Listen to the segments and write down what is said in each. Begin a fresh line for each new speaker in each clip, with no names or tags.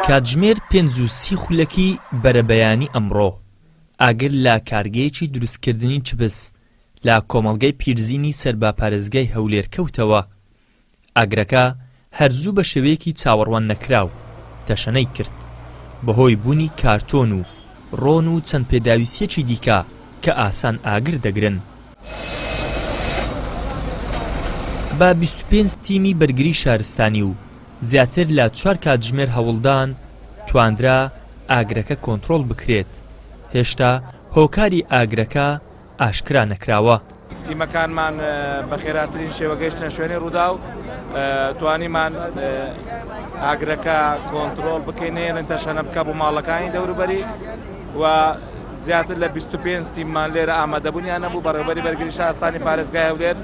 کاتژمێر 5:30 خولەکی بەرەبەیانی ئەمڕۆ، ئاگر لە کارگەیەکی دروستکردنی چپس لە کۆمەڵگەی پیرزینی سەر بە پارێزگای هەولێر کەوتەوە. ئاگرەکە هەر زوو بە شێوەیەکی چاوەڕوان نەکراو تەشەنەی کرد، بەهۆی بوونی کارتۆن و ڕۆن و چەند پێداویستییەکی دیکە کە ئاسان ئاگر دەگرن. بە 25 تیمی بەرگری شارستانی و زیاتر لە چوار کاتژمێر هەوڵدان توانرا ئاگرەکە کۆنترۆڵ بکرێت، هێشتا هۆکاری ئاگرەکە ئاشکرا نەکراوە.
تیمەکانمان بە خێراترین شێوە گەیشتنە شوێنی ڕووداو، توانیمان ئاگرەکە کۆنترۆڵ بکەین، نەیەڵین تەشەنە بکە بۆ ماڵەکانی دەوروبەری و زیاتر لە 25 تیممان لێرە ئامادەبوونیان نەبوو. بەڕێوەبەری بەرگری شارستانی پارێزگای هەولێر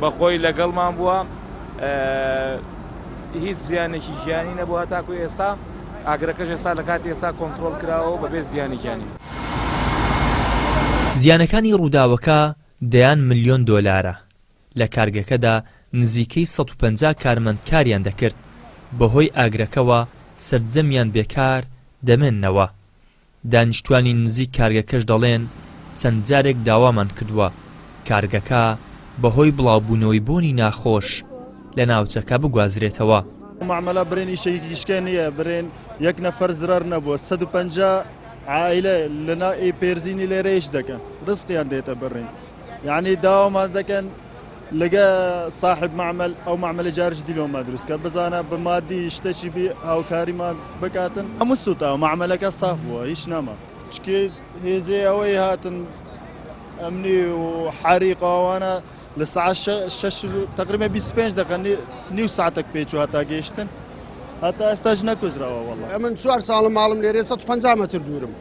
بەخۆی لەگەڵمان بووە، هیچ زیانێکی گیانی نەبوو هەتاکو ئێستا. ئاگرەکەش ئێستا لە کاتی ئێستا کۆنترۆڵ کراوە و بەبێ زیانی گیانی.
زیانەکانی ڕووداوەکە دەیان ملیۆن دۆلارە، لە کارگەکەدا نزیکەی 150 کارمەند کاریان دەکرد، بەهۆی ئاگرەکەوە سەرجەمیان بێکار دەمێننەوە. دانیشتوانی نزیک کارگەکەش دەڵێن، چەند جارێک داوامان کردووە کارگەکە بەهۆی بڵاوبوونەوەی بۆنی ناخۆش لە ناوچەکە بگوازرێتەوە.
مەعمەلە برێن ئیشێکی گشکە نییە برێن یەک نەفەر زرەر نەبووە 150 عائلە لە ناو ئی پێرزینی لێرە ئیش دەکەن ڕزقیان دێتە بڕین یعنی داوامان دەکەن لەگە ساحب مەعمەل ئەو مەعمەلە جارش دیلۆمان دروست کە بزانە بە مادی شتەکی بی هاوکاریمان بکاتن هەموو سوتا مەعمەلەکە ساف بووە هیچ نەما چکێ هێزێ ئەوەی هاتن ئەمنی و حریق ئەوانە لە ساعت شەش تقریبا 25 دقیقە نیو ساعتێک پێچوو هەتا گەیشتن هەتا ئێستاش نەکوژراوە وەڵا
ئەمن چوار ساڵە ماڵم لێرێ 150 مەتر دوورم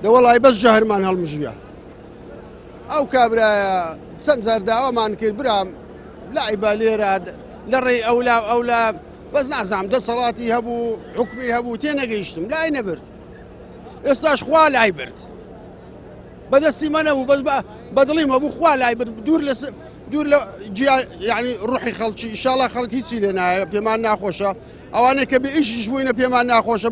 دەوەڵی بەس ژەهرمان هەڵمژویە ئەو کابرایە چەند جار داوامان کرد برام لای بە لێرە لە ڕێی ئەولا و ئەولا بەس نازانم دەسەڵاتی هەبوو حکومی هەبوو تێنەگەیشتم لای نەبرد ئێستاش خوا لای برد بەدەستی مە نەبوو بەس بەدڵیم هەبوو خوا لای برد دوور لە دوور لە یعنی ڕوحی خەڵکی ئیشاڵا خەڵک هیچی لێ نایە پێمان ناخۆشە ئەوانەی کە بێ ئیشیش بووینە پێمان ناخۆشە.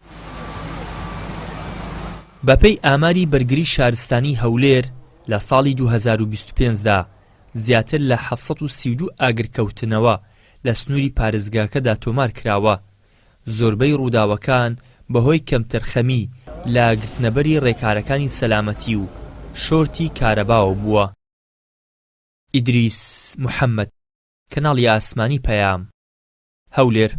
بەپێی ئاماری بەرگری شارستانی هەولێر لە ساڵی 2025 دا زیاتر لە 732 ئاگرکەوتنەوە لە سنووری پارێزگاکەدا تۆمارکراوە، زۆربەی ڕووداوەکان بەهۆی کەمتەرخەمی لە گرتنەبەری ڕێکارەکانی سەلامەتی و شۆرتی کارەباوە بووە. ئیدریس محەمەد، کەناڵی ئاسمانی پەیام، هەولێر.